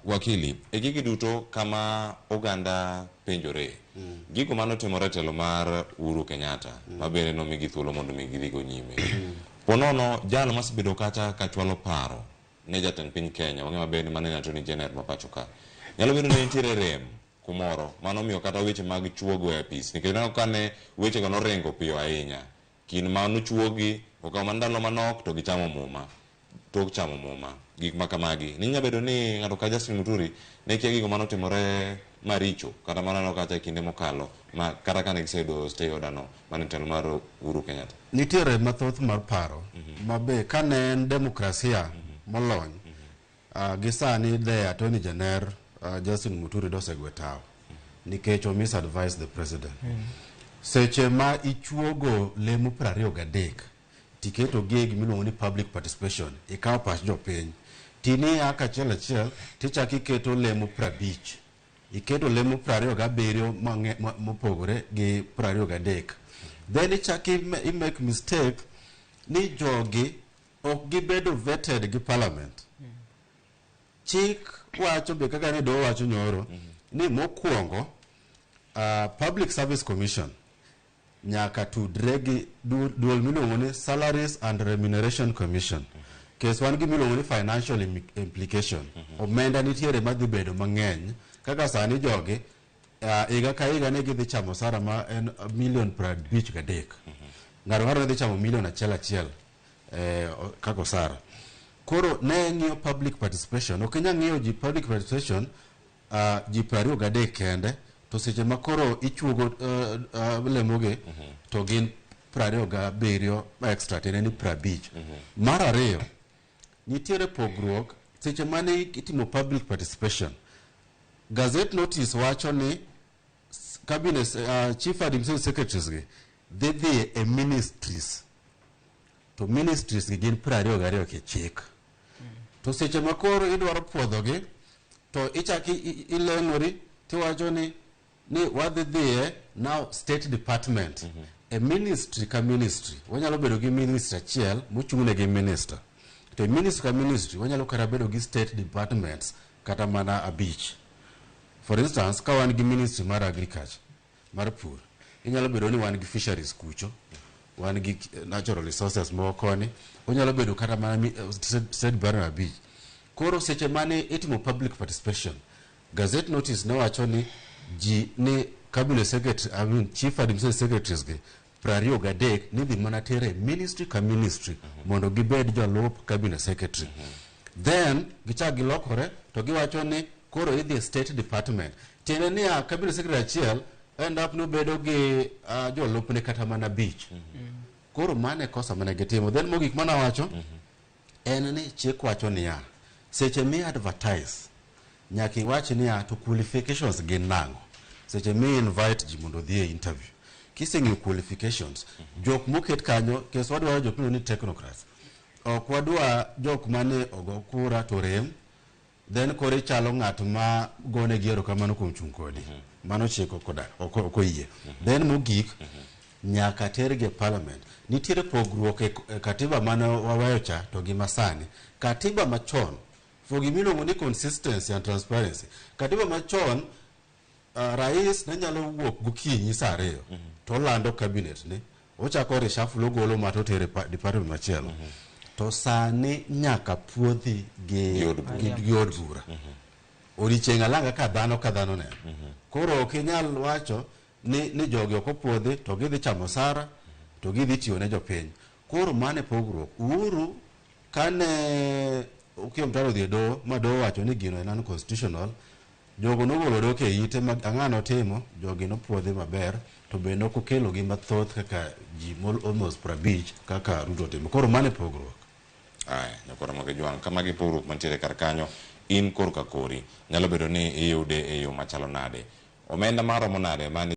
Wakili, e gigi duto kama oganda penjore, gigo mane otimore e telo mar Uhuru Kenyatta, ma bende nomigi thuolo mondo mi gidhigo nyime. Po nono jal masebedo kacha ka chwalo paro ne jatend piny Kenya, wang'e maber ni mano en Attorney General ma pacho ka. Nyalo bedo ni nitiere rem kumoro, mano omiyo kata weche mag chuogo e apis, nikech ineno kane wechego noringo piyo ahinya. Kind ma nochuogi, okawo mana ndalo manok to gichamo muma. Tok chamo muma, gik ma kamagi. Ni nyalo bedo ni ng'ato ka Justin Muturi ne kia gigo manotimore maricho, kata maneno kacha e kinde mokalo, ma kata kane giseyudo stay order no, mane telo mar Uhuru Kenyatta. Nitiere mathoth mar paro ma be kane en demokrasia molony gi sani the Attorney General Justin Muturi dosegwe tawo nikech o misadvise the president. Seche ma ichuogo lemo 23 tiketo gi e gimiluongo ni public participation, ikawo pach jopiny tiniya kachiel achiel tichako iketo lemo 50, iketo lemo 27 mopogore gi 23, then ichako i make mistake ni jogi ok gibedo vetted gi parliament. Chik wacho be kaka ne doho wacho nyoro ni mokwongo Public Service Commission nyaka tudre gi duol miluongo ni Salaries and Remuneration Commission. Kes wan gi miluongo ni financial implication. Omenda nitiere madhi bedo mang'eny kaka sani jogi higa ka higa ne gidhi chamo osara ma en milion 53. Ng'ato ng'ato ne dhi chamo milion achiel achiel kaka osara. Koro ne ng'iyo public participation, ok inyal ng'iyo ji public participation ji 23 kende, to seche ma koro ichuogo lemogi to gin 27 extra, tiende ni 50. Mar ariyo, nitiere pogruok seche mane itimo public participation. Gazette notice wacho ni cabinet chief administrative secretaries gi dhi e ministries, to ministries gi gin 22 kichik. To seche ma koro idwaro puodhogi to ichak ileng'ori tiwacho ni wadhi dhiye now state department. E ministry ka ministry wanyalo bedo gi ministry achiel mochung' ne gi minister, to e ministry ka ministry wanyalo kata bedo gi state departments kata mana abich. For instance, ka wan gi ministry mar agriculture, mar pur, inyalo bedo ni wan gi fisheries kucho, wan gi natural resources moko koni, onyalo bedo kata mana state department abich. Koro seche mane itimo public participation, gazette notice ne wacho ni ji ni cabinet secretary, I mean, chief administrative secretaries gi 23 ni dhi mana tere ministry ka ministry mondo gibed jolup cabinet secretary. Then gichak gilokore to giwacho ni koro idhi e state department, tiende ni a cabinet secretary achiel end up nobedo gi jolupne kata mana abich. Koro mano e kosa mane gitimo. Then mogik manawacho en ni chik wacho niya, seche mi advertise nyaka iwach niya to qualifications gin nang'o. Seche mi invite ji mondo odhi e interview, kiseng'iyo qualifications jok moket kanyo, kes wadwaro jok miluongo ni technocrats, ok wadwa jok mane ogo kura to rem, then koro ichalo ng'at ma gonegi erokamano kuom chung' kodi. Mano chik ok ok oyie. Then mogik, nyaka tergi e parliament. Nitiere pogruok e katiba mane waweyo cha to gi masani. Katiba machon, for gimiluongo ni consistency and transparency, katiba machon rais ne nyalo wuok gokinyi saa 2 to olando cabinet ni ochako reshuffle, ogolo ma to otere department machielo. To sani nyaka puodhi gi Gi od bura. Gi od bura odiochieng' alanga ka dhano neno. Koro ok inyal wacho ni jogi ok opuodhi to gidhi chamo osara to gidhi tiyo ne jopiny. Koro mano e pogruok. Uhuru kane Okiya Omtata odhi e doho ma doho wacho ni gino en unconstitutional, jogo nogolo dok e ite ma ang'o notimo, jogi nopuodhi maber to bende ok okelo gi mathoth kaka ji almost 50 kaka Ruto otimo. Koro mano e pogruok. Aya, nyakoro mag jwang' kama gi pogruok mantiere kar kanyo, in korka kori nyalo bedo ni iyude e yo machalo nade, omenda maromo nade mane